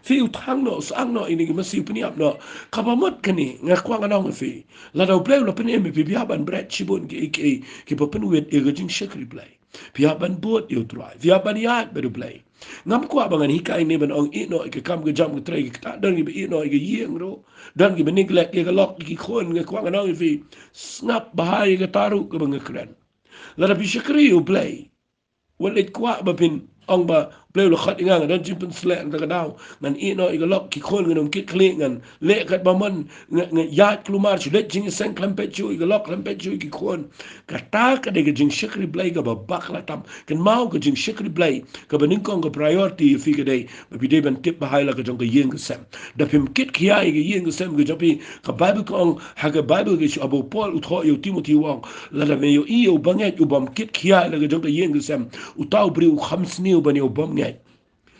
Phi, u thang noh, u sah noh ïa kine ki masi, u pynïap noh. Kaba mut kane, nga kwah ngan ong ïa phi, lada u Blei u la pynim ïa phi, phi hap ban bret shibun kiei kiei kiba pynwit ïa ka jingshakri Blei. Phi hap ban bud ïa u Trai, phi hap ban ïaid bad u Blei. Ngam kwah ba ngan hikai ne ban ong ïeh noh ïa ka kam ka jam ka trei ka ktah, don kiba ïeh noh ïa ka ïing ruh, don kiba neglect ïa ka lok ïa ki khun. Nga kwah ngan ong ïa phi, sngap bha ïa kata ruh kaba nga kren. Lada phi shakri ïa u Blei, wat leit kwah ba phin ong ba u Blei u la khot ïa nga, nga don jingpynsleh, nangta ka daw ngan ïeh noh ïa ka lok ki khun, ngan ym kit khlieh, ngan leh katba mon, nga, nga ïaid kulmar shuh, leit jingïaseng khlem peit shuh ïa ka lok, khlem peit shuh ïa ki khun. Kata ka dei ka jingshakri Blei kaba bakla tam. Kynmaw, ka jingshakri Blei kaba nyngkong, ka priority ïa phi ka dei ba phi dei ban tip bha ïa la ka jong ka ïing ka sem. Da phim kit khia ïa ka ïing ka sem ka jong phi, ka Baibl ka ong, ha ka Baibl ka shu, haba u Paul u thoh ïa u Timothi u ong, lada me ïohi ïa u bangeit u bym kit khia ïa la ka jong ka ïing ka sem, uta u briew u kham sniew ban ïa u bymngeit.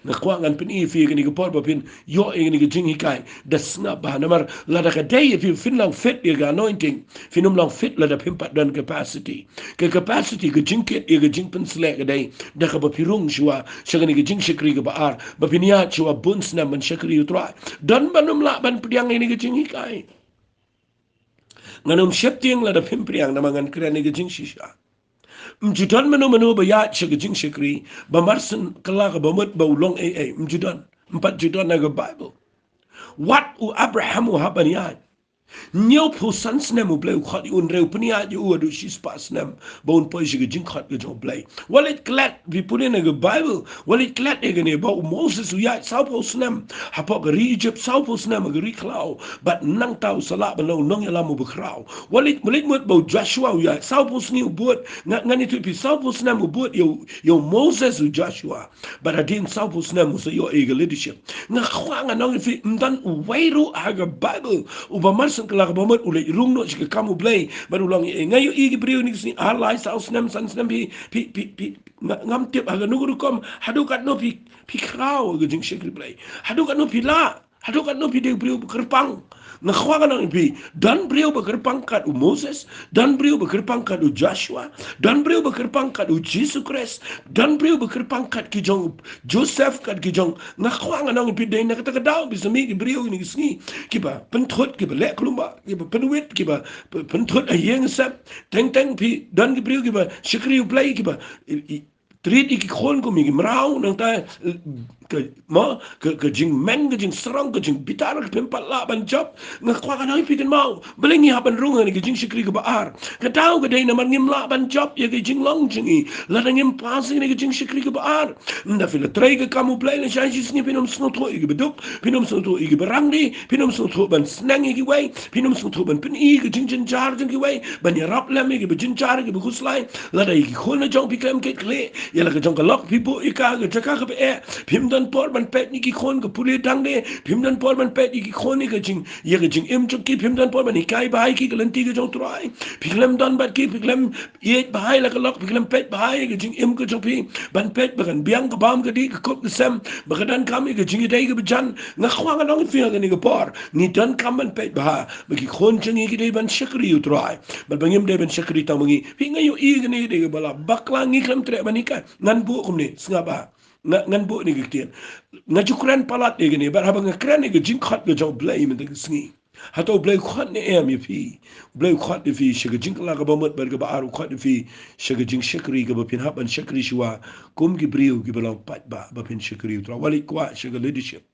Nga kwah ngan pyni ïa phi ïa kane ka por ba phin ïoh ïa kane ka jinghikai, da sngap bha namar lada ka dei ïa phi phin long fit ïa ka anointing, phin ym long fit lada phim pat don capacity. Ka capacity, ka jingkit ïa ka jingpynsleh ka dei da kaba phi rung shuwa sha kane ka jingshakri kaba ar, ba phin ïaid shuwa bun snem ban shakri ïa u Trai. Don ban ym lah ban pdiang ïa kane ka jinghikai. Ngan ym sheptieng lada phim pdiang namar ngan kren ïa ka jingshisha. Ym ju don mano mano ba ïaid sha ka jingshakri ba mar shen kylla kaba mut ba u long ei ei. Ym ju don. Ym pat ju don ha ka Baibl. Wat u Abraham u hap ban ïaid. Hynñiewphew san snem u Blei u khot ïa u, hynrei u pynïaid ïa u haduh shispah snem ba un poi sha ka jingkhot ka jong u Blei. Wat leit klet, phi pule na ka Baibl, wat leit klet ïa kane ba u Moses u ïaid sawphew snem hapoh ka ri Egypt, sawphew snem ha ka ri khlaw, bad nangta u sa lah ban long u nongïalam uba khraw. Wat leit, wat leit mut ba u Joshua u ïaid sawphew sngi u bud. Nga, ngan ïathuh ïa phi, sawphew snem u bud ïa u, ïa u Moses, u Joshua. Bad hadien sawphew snem u sa ïoh ïa ka leadership. Nga kwah ngan ong ïa phi, ym don uwei ruh ha ka Baibl uba mar shen kylla kaba mut u leit rung noh sha ka kam u Blei bad u long ei ei. Nga ïohi ki briew kine ki sngi, ar lai saw snem, san snem, phi, phi, phi, phi, nga, ngam tip ha kano ka rukom, haduh katno phi, phi khraw ha ka jingshakri Blei, haduh katno phi lah. Haduh katno phi dei briew ba kyrpang? Nga kwah ngan ong ïa phi, don briew ba kyrpang kat u Moses, don briew ba kyrpang kat u Joshua, don briew ba kyrpang kat u Jisu Khrist, don briew ba kyrpang kat ki jong Joseph, kat ki jong, nga kwah ngan ong ïa phi, dei na kata ka daw phi sa mih ki briew kine ki sngi kiba pynthut, kiba leh kulmar, kiba pynwit, kiba p-, pynthut ha ïing ha sem. Teng teng phi don ki briew kiba shakri U Blei, kiba i, i, treat ïa ki khun kum ïa ki mraw, nangta, eh, ka, mo, ka, ka jingmeng, ka jingsarong, ka jingbitar, ka phim pat lah ban jop. Nga kwah ngan ong ïa phi kynmaw, balei ngi hap ban rung ha kane ka jingshakri kaba ar? Ka daw ka dei namar ngim lah ban jop ïa ka jinglong jong ngi. Lada ngim pass ïa kane ka jingshakri kaba ar, ynda phi la trei ka kam U Blei lashai shi sngi, phin ym sngewthuh ïa kiba duk, phin ym sngewthuh ïa kiba rangli, phin ym sngewthuh ban sneng ïa kiwei, phin ym sngewthuh ban pyni ka jingjynjar jong kiwei, ban ïarap lem ïa kiba jynjar, ïa kiba khuslai. Lada ïa ki khun jong phi khlem kit khlieh, ïa la ka jong ka lok phi buh ïa ka ha ka jaka kaba eh, phim don por ban peit ïa ki khun, ka pule dang de, phim don por ban peit ïa ki khun, ïa ka jing, ïa ka jingim jong ki, phim don por ban hikai bha ïa ki ka lynti ka jong U Trai. Phi khlem don bad ki, phi khlem ïeit bha ïa la ka lok, phi khlem peit bha ïa ka jingim ka jong phi, ban peit ba kan biang ka bam ka dih, ka kup ka sem, ba ka donkam ïa ka jingïadei kaba jan. Nga kwah ngan ong ïa phi ha kane ka por, ngi donkam ban peit bha ba ki khun jong ngi ki dei ban shakri U Trai. Bad ba ngim dei ban shakri tang ma ngi. Phi, nga ïohi kane ka dei kaba la bakla, ngi khlem treh ban hikai. Ngan buh kumne, sngap bha. Nga, ngan buh kane ka ktien. Nga ju kren palat ïa kane, bad haba nga kren ïa ka jingkhot ka jong U Blei mynta ka sngi, hato U Blei u khot ne em ïa phi? U Blei u khot ïa phi sha ka jingkylla kaba mut, bad kaba ar, u khot ïa phi sha ka jingshakri kaba phin hap ban shakri shuwa kum ki briew kiba long paidbah, ba phin shakri U Trai. Wat leit kwah sha ka leadership.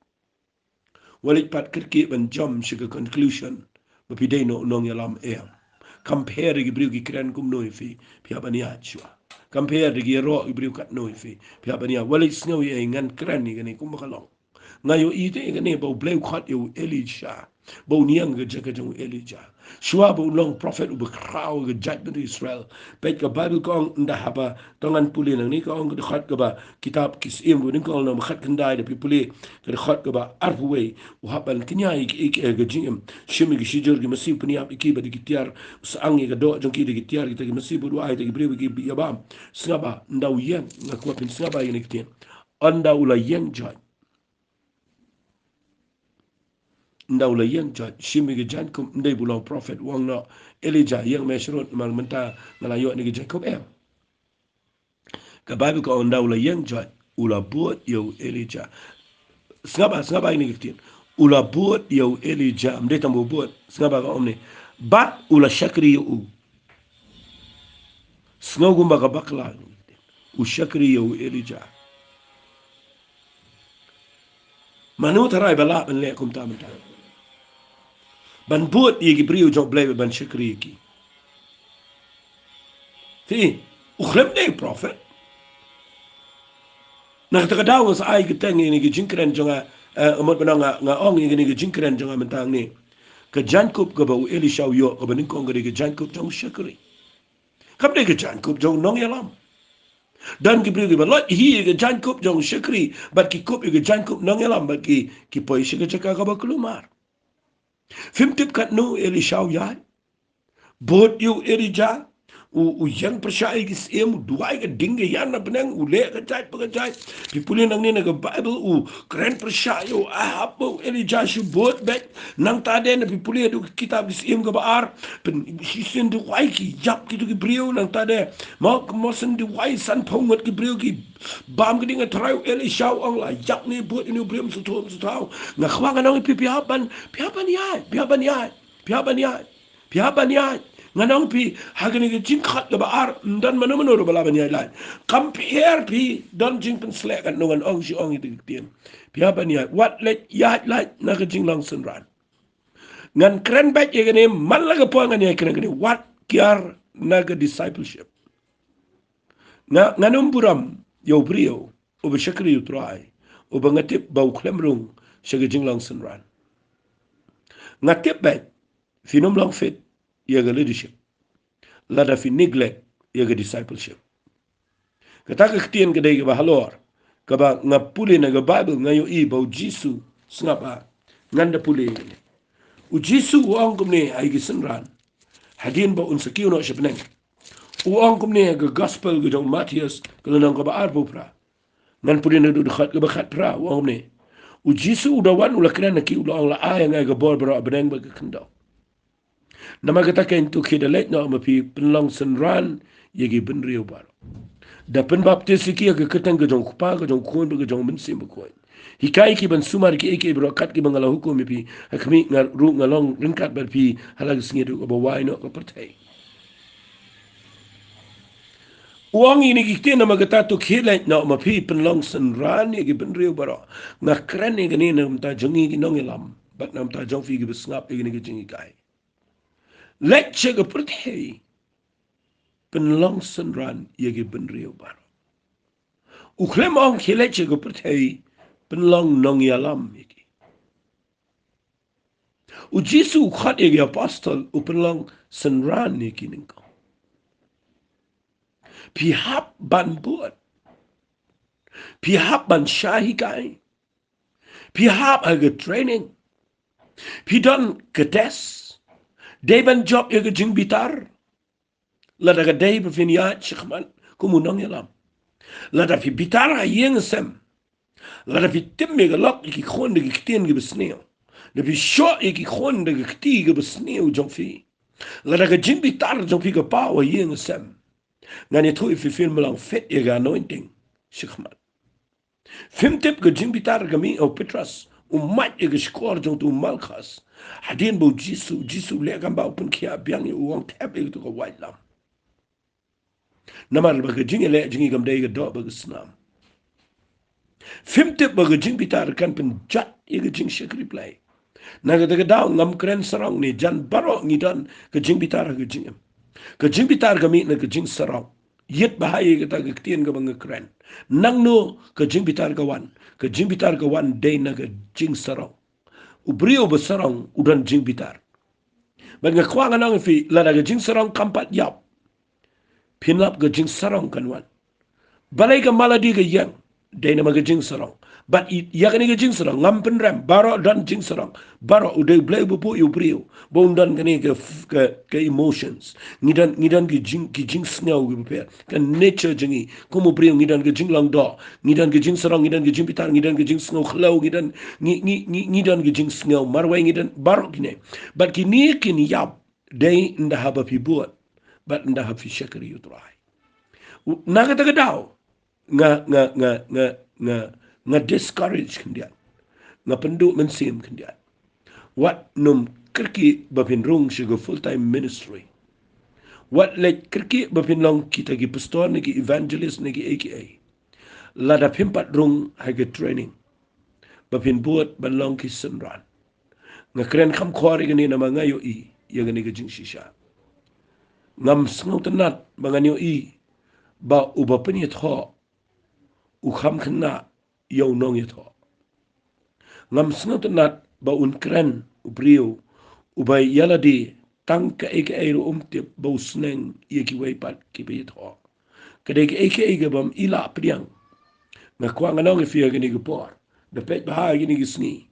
Wat leit pat kyrkieh ban jump sha ka conclusion ba phi dei noh u nongïalam, em. Compare da ki briew ki kren kumno ïa phi, phi hap ban ïaid shuwa. Compare da ki ïaroh ki briew katno ïa phi, phi hap ban ïaid. Wat leit sngew ïa ngan kren ïa kane kumba ka long. Nga ïohi te ïa kane ba U Blei u khot ïa u Elisha ba un ïeng ha ka jaka jong u Elijah, shuwa ba un long prophet uba khraw ha ka jaitbynriew Israel. Peit, ka Baibl ka ong, ynda haba, to ngan pule nangne, ka ong, ka dkhot kaba kitab Ki Syiem, ka dkhot kaba khatkhyndai, da phi pule ka dkhot kaba arphew wei, u hap ban kñia ïa ki, ïa ki, eh, ka jingim, shim ïa ki shijur ki masi, u pynïap ïa ki bad ïa ki tiar, u syang ïa ka doh jong ki da ki tiar kita ki masi, bad u ai ïa ki briew ba ki ïa bam. Sngap bha, ynda u ïeng, nga kwah phin sngap bha ïa kane ka ktien. Ynda u la ïeng jait, ynda u la ïeng jait, shim ïa ka jaiñkup, ym dei ba u long prophet, u ong noh, Elijah, ïeng me shrut, namar mynta nga la ïoh ïa ka jaiñkup, em. Ka Baibl ka ong, ynda u la ïeng jait, u la bud ïa u Elijah. Sngap bha, sngap bha ïa kane ka ktien. U la bud ïa u Elijah, ym dei tang ba u bud, sngap bha, ka ong kumne, bad u la shakri ïa u. Sngew kumba ka bakla. U shakri ïa u Elijah. Mano tharai ba lah ban leh kumta mynta, ban bud ïa ki briew jong U Blei ban shakri ïa ki? Te u khlem dei prophet. Na kata ka daw nga sa ai kyrteng ïa kane ka jingkren jong nga, eh, mut ba nga, nga ong ïa kane ka jingkren jong nga mynta hangne, ka jaiñkup kaba u Elisha u ïoh kaba nyngkong ka dei ka jaiñkup jong u shakri. Kam dei ka jaiñkup jong u nongïalam. Don ki briew kiba lait hi ïa ka jaiñkup jong u shakri bad ki kup ïa ka jaiñkup nongïalam bad ki, ki poi sha ka jaka kaba kulmar. Phim tip katno u Elisha u ïaid. Bud ïa u Elijah, u, u ïeng pyrshah ïa ki syiem, u duwai ka ding ka ïan na bneng, u leh ka jait pa ka jait. Phi pule nangne na ka Baibl, u kren pyrshah ïa u Ahab ba u Elijah shu bud beit. Nangta de, na phi pule haduh ka kitab Ki Syiem kaba ar, pyn, shisien duwai ki ïap kito ki briew nangta de. Mo, mo shisien duwai sanphew ngut ki briew ki bam ka ding. Nga tharai u Elisha u ong, la ïap ne bud ïa une u briew, ym sngewthuh, ym sngewthuh. Nga kwah ngan ong ïa phi, phi hap ban, phi hap ban ïaid, phi hap ban ïaid, phi hap ban ïaid. Phi hap ban ïaid. Ngan ong ïa phi, ha kane ka jingkhot kaba ar, ym don mano mano ruh ba lah ban ïaid lait. Kam pher phi don jingpynsleh katno, ngan ong shi ong ïa kata ka ktien. Phi hap ban ïaid. Wat leit ïaid lait na ka jinglong synran. Ngan kren beit ïa kane man la ka por, ngan ïai kren kane, wat kiar na ka discipleship. Nga, ngan ym burom ïa u briew uba shakri ïa u Trai uba nga tip ba u khlem rung sha ka jinglong synran. Nga tip beit phin ym long fit ïa ka leadership lada phi neglect ïa ka discipleship. Kata ka ktien ka dei kaba halor, kaba nga pule na ka Baibl, nga ïohi ba u Jisu, sngap bha, ngan da pule. U Jisu u ong kumne ha ki synran, hadien ba un sa kiew noh sha bneng. U ong kumne ha ka Gospel ka jong u Mathaios, ka lynnong kaba arphew phra. Ngan pule naduh dkhot kaba khatphra, u ong kumne. U Jisu u da wan, u la kren ha ki, u la ong, la ai ha nga ka bor baroh ha bneng bad ka khyndew. Namar kata, keiñ to khie da leit noh ma phi, pynlong synran ïa ki bynriew baroh, da pynbaptis ïa ki ha ka kyrteng ka jong u Kpa, ka jong u Khun bad ka jong u Mynsiem Bakhuid. Hikai ki ban sumar kiei kiei baroh kat kiba nga la hukum ïa phi. Ha khmih, nga ruh nga long ryngkat bad phi ha la ka sngi haduh kaba wai noh ka pyrthei. U ong ïa kine ki ktien, namar kata to khie leit noh ma phi, pynlong synran ïa ki bynriew baroh. Nga kren ïa kane na ka bynta jong ngi ki nongïalam bad na ka bynta jong phi kiba sngap ïa kine ki jinghikai. Leit sha ka pyrthei, pynlong synran ïa ki bynriew baroh. U khlem ong khie leit sha ka pyrthei, pynlong nongïalam ïa ki. U Jisu u khot ïa ki apostol, u pynlong synran ïa ki nyngkong. Phi hap ban bud. Phi hap ban shah hikai. Phi hap ha ka training. Phi don ka test. Dei ban jop ïa ka jingbitar. Lada ka dei ba phin ïaid shakhmat kum u nongïalam, lada phi bitar ha ïing ha sem, lada phi tim ïa ka lok ïa ki khun da ki ktien kiba sniew, lada phi shoh ïa ki khun da ka kti kaba sniew jong phi, lada ka jingbitar jong phi ka paw ha ïing ha sem, ngan ïathuh ïa phi, phin ym long fit ïa ka anointing shakhmat. Phim tip ka jingbitar ka mih ha u Petros, u mad ïa ka shkor jong uto u Malkhas. Hadien ba u Jisu, Jisu u leh kam ba u pynkhiah biang ïa u, u ong thep ïa kato ka waitlam. Namar ba ka jingïaleh jong ngi kam dei ka doh bad ka snam. Phim tip ba ka jingbitar kan pynjot ïa ka jingshakri Blei. Na kata ka daw ngam kren sarong ne jan, baroh ngi don ka jingbitar ha ka jingim. Ka jingbitar ka mih na ka jingsarong. Ïeit bha ïa kata ka ktien kaba nga kren. Nangno ka jingbitar ka wan? Ka jingbitar ka wan dei na ka jingsarong. U briew ba sarong u don jingbitar. Bad nga kwah ngan ong ïa phi, lada ka jingsarong kam pat ïap, phin lap ka jingsarong kan wan. Balei ka malady ka ïeng? Dei namar ka jingsarong. Bad ïa kane ka jingsarong ngam pynrem, baroh don jingsarong. Baroh, u dei u Blei uba buh ïa u briew ba un don kane ka, ka, ka emotions. Ngi don, ngi don ki jing, ki jingsngew kiba pher. Ka nature jong ngi kum u briew, ngi don ka jinglong doh, ngi don ka jingsarong, ngi don ka jingbitar, ngi don ka jingsngew khlaw, ngi don, ngi, ngi, ngi, ngi don ka jingsngew marwei, ngi don baroh kine. Bad kine kin ïap dei ynda haba phi bud bad ynda haba phi shakri ïa u Trai. Na kata ka daw nga, nga, nga, nga, nga, nga discourage khyndiat. Nga pynduh mynsiem khyndiat. Wat nym kyrkieh ba phin rung sha ka full time ministry. Wat leit kyrkieh ba phin long kita ki pastor ne ki evangelist ne kiei kiei, lada phim pat rung ha ka training ba phin bud ban long ki synran. Nga kren kham khor ïa kane namar nga ïohi ïa kane ka jingshisha. Ngam sngewtynnat ba ngan ïohi ba uba pynïathoh u kham khynnah ïa u nongïathoh. Ngam sngewtynnat ba un kren u briew uba ïalade tang kaei kaei ruh um tip ba u sneng ïa kiwei pat kiba ïathoh. Ka dei kaei kaei kabym i lah pdiang. Nga kwah ngan ong ïa phi ha kane ka por, da peit bha ha kine ki sngi.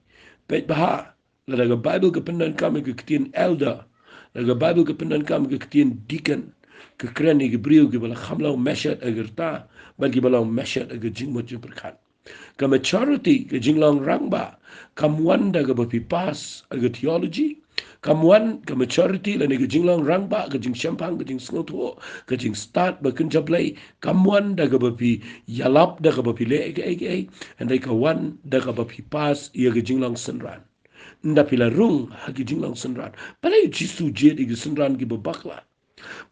Peit bha, lada ka Baibl ka pyndonkam ïa ka ktien elder, lada ka Baibl ka pyndonkam ïa ka ktien deacon, ka kren ïa ki briew kiba la kham long meshet ha ka rta bad kiba long meshet ha ka jingmut jingpyrkhat. Ka maturity, ka jinglong rangbah, kam wan da kaba phi pass ha ka theology. Kam wan, ka maturity lane ka jinglong rangbah, ka jingshemphang, ka jingsngewthuh, ka jingstad ba kynja Blei, kam wan da kaba phi ïalap, da kaba phi leh kaei kaei. Hynrei ka wan da kaba phi pass ïa ka jinglong synran. Ynda phi la rung ha ki jinglong synran. Balei u Jisu u jied ïa ki synran kiba bakla?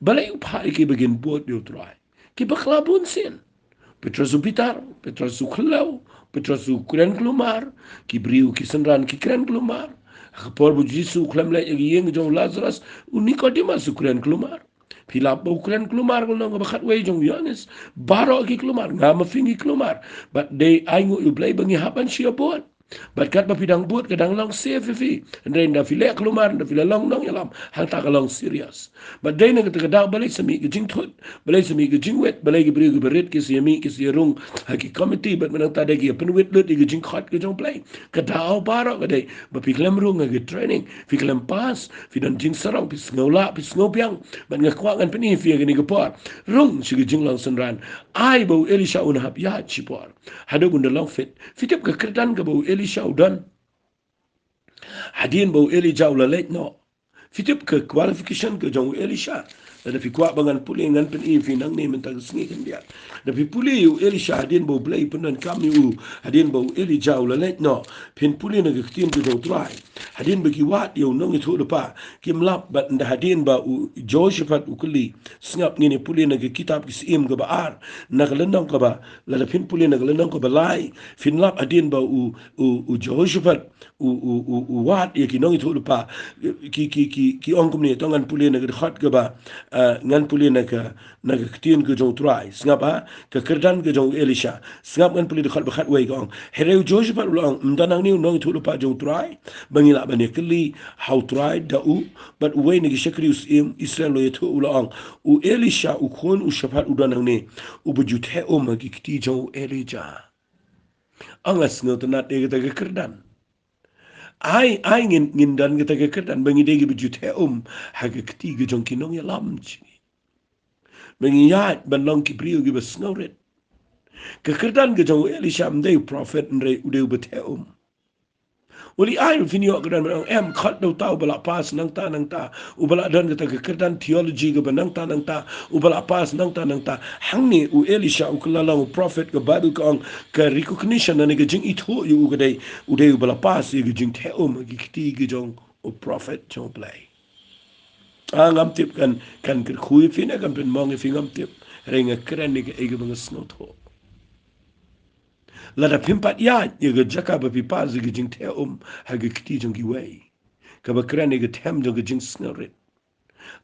Balei u phah ïa ki ba kin bud ïa u Trai? Ki bakla bun sien. Petros u bitar, Petros u khlaw, Petros u kren kulmar, ki briew ki synran ki kren kulmar. Ha ka por ba u Jisu u khlem leit ïa ka ïing jong u Lazarus, u Nikodemus u kren kulmar. Phi lap ba u kren kulmar, ka long kaba khatwei jong u Ïoannis. Baroh ki kulmar, nga ma phi ngi kulmar. Bad dei ainguh ïa u Blei ba ngi hap ban shu ïa bud. Bad katba phi dang bud ka dang long safe ïa phi. Hynrei ynda phi leh kulmar, ynda phi la long nongïalam, hangta ka long serious. Bad dei na kata ka daw balei sa mih ka jingthut, balei sa mih ka jingwit, balei ki briew kiba rit ki sa ïa mih, ki sa ïa rung ha ki committee, bad mynta dei ki ïa pynwit lut ïa ka jingkhot ka jong u Blei. Ka daw baroh ka dei ba phi khlem rung ha ki training, phi khlem pass, phi don jingsarong, phi sngew lah, phi sngew biang. Bad nga kwah ngan pyni ïa phi ha kane ka por, rung sha ka jinglong synran. Ai ba u Elisha un hap ïaid shipor haduh ba un da long fit. Phi tip ka kyrdan kaba u Elisha u don. Hadien ba u Elijah u la leit noh. Phi tip ka qualification ka jong u Elisha. Lada phi kwah ba ngan pule ngan pyni ïa phi nangne mynta ka sngi khyndiat. Lada phi pule ïa u Elisha hadien ba u Blei u pyndonkam ïa u. Hadien ba u Elijah u la leit noh. Phin pule na ka ktien ka jong u Trai. Hadien ba ki wad ïa u nongïathuhlypa. Kim lap bad ynda hadien ba u Jehoshaphat u kylli. Sngap ngin ïa pule na ka kitab Ki Syiem kaba ar. Na ka lynnong kaba. Lada phin pule na ka lynnong kaba lai. Phin lap hadien ba u, u, u Jehoshaphat. U, u, u, u wad ïa ki nongïathuhlypa. Ki, ki, ki, ki ong kumne, to ngan pule na ka dkhot kaba, ah, ngan pule na ka, na ka ktien ka jong u Trai. Sngap ha, ka kyrdan ka jong u Elisha. Sngap ngan pule dkhot ba khatwei ka ong. Hynrei u Jehoshaphat u la ong, ym don hangne u nongïathuhlypa jong u Trai. Ba ngi lah ban ïakylli, ha u Trai, da u, bad uwei na ki shakri u syiem, Israel u la ïathuh u la ong. U Elisha, u khun, u Shaphat u don hangne. Uba ju theh um ha ki kti jong u Elijah. Ong nga sngewtynnat ïa kata ka kyrdan. Ai, ai ngin, ngin don kata ka kyrdan, ba ngi dei kiba ju theh um, ha ka kti ka jong ki nongïalam jong ngi. Ba ngi ïaid, ban long ki briew kiba sngewrit. Ka kyrdan ka jong u Elisha ym dei u prophet, hynrei u dei uba theh um. U li ai, phin ïoh kyrdan ban ong em, khot da uta uba la pass nangta, nangta. Uba la don kata ka kyrdan theology kaba nangta nangta, uba la pass nangta nangta. Hangne u Elisha u kylla long u prophet ka Bible ka ong ka recognition lane ka jingithuh ïa u ka dei, u dei uba la pass ïa ka jingtheh um ha ki kti ki jong u prophet jong u Blei. Ah, ngam tip kan, kan kyrkhu ïa phi ne kan pynmong ïa phi ngam tip. Hynrei nga kren ïa kaei kaba nga sngewthuh. Lada phim pat ïaid ïa ka jaka ba phi pass ïa ka jingtheh um ha ki kti jong kiwei. Kaba kren ïa ka them jong ka jingsngewrit.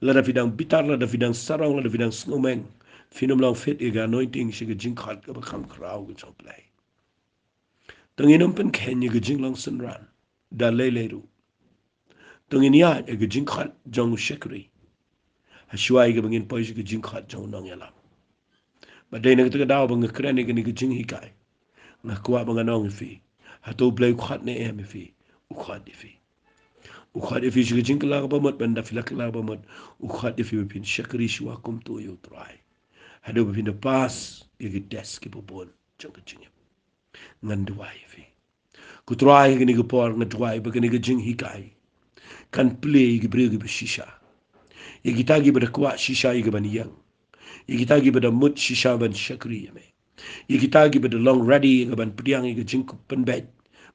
Lada phi dang bitar, lada phi dang sarong, lada phi dang sngewmeng. Phin ym long fit ïa ka anointing sha ka jingkhot kaba kham khraw ka jong u Blei. To ngin ym pynkheiñ ïa ka jinglong synran. Da lei lei ruh. To ngin ïaid ïa ka jingkhot jong u shakri. Hashwa ïa kaba ngin poi sha ka jingkhot jong u nongïalam. Bad dei na kata ka daw ba nga kren ïa kane ka jinghikai. Nga kwah ba ngan ong ïa phi. Hato u Blei u khot ne em ïa phi. U khot ïa phi. U khot ïa phi sha ka jingkylla kaba mut, bad ynda phi la kylla kaba mut. U khot ïa phi ba phin shakri shuwa kumto ïa u Trai. Haduh ba phin da pass ïa ki test kiba bun jong ka jingim. Ngan duwai ïa phi. Ko Trai, ha kane ka por nga duwai ba kane ka jinghikai kan plie ïa ki briew kiba shisha. Ïa kita kiba da kwah shisha ïa ka ban ïeng. Ïa kita kiba da mut shisha ban shakri ïa me. Ïa kita kiba da long ready ïa ka ban pdiang ïa ka jingpynbeit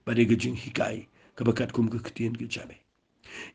bad ïa ka jinghikai kaba katkum ka ktien ka jong me.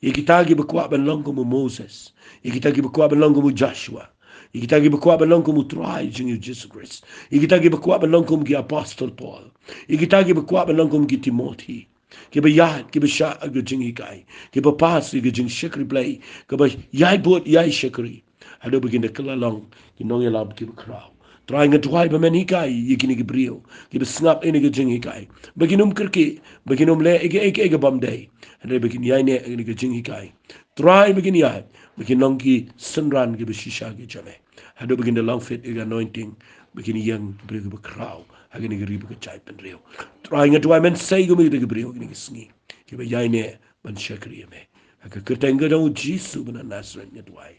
Ïa kita kiba kwah ban long kum u Moses. Ïa kita kiba kwah ban long kum u Joshua. Ïa kita kiba kwah ban long kum u Trai jong ngi u Jisu Khrist. Ïa kita kiba kwah ban long kum ki Apostle Paul. Ïa kita kiba kwah ban long kum ki Timothy. Kiba ïaid, kiba shah ïa ka jinghikai. Kiba pass ïa ka jingshakri Blei. Kiba ïai bud, ïai shakri. Haduh ba kin da kylla long ki nongïalam kiba khraw. Trai, nga duwai ba men hikai ïa kine ki briew kiba sngap ïa kane ka jinghikai. Ba kin ym kyrkieh, ba kin ym leh ïa kaei kaei kaba ym dei. Hynrei ba kin ïaineh ïa kane ka jinghikai. Trai, ba kin ïaid, ba kin long ki synran kiba shisha ki jong me. Haduh ba kin da long fit ïa ka anointing, ba kin ïeng ki briew kiba khraw ha kane ka ri bad ka jaitbynriew. Trai, nga duwai men sei kum ïa kita ki briew ha kine ki sngi kiba ïaineh ban shakri ïa me. Ha ka kyrteng ka jong u Jisu ba na Nasareth nga duwai.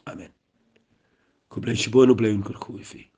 Amen. Khublei shibun, U Blei un kyrkhu ïa phi.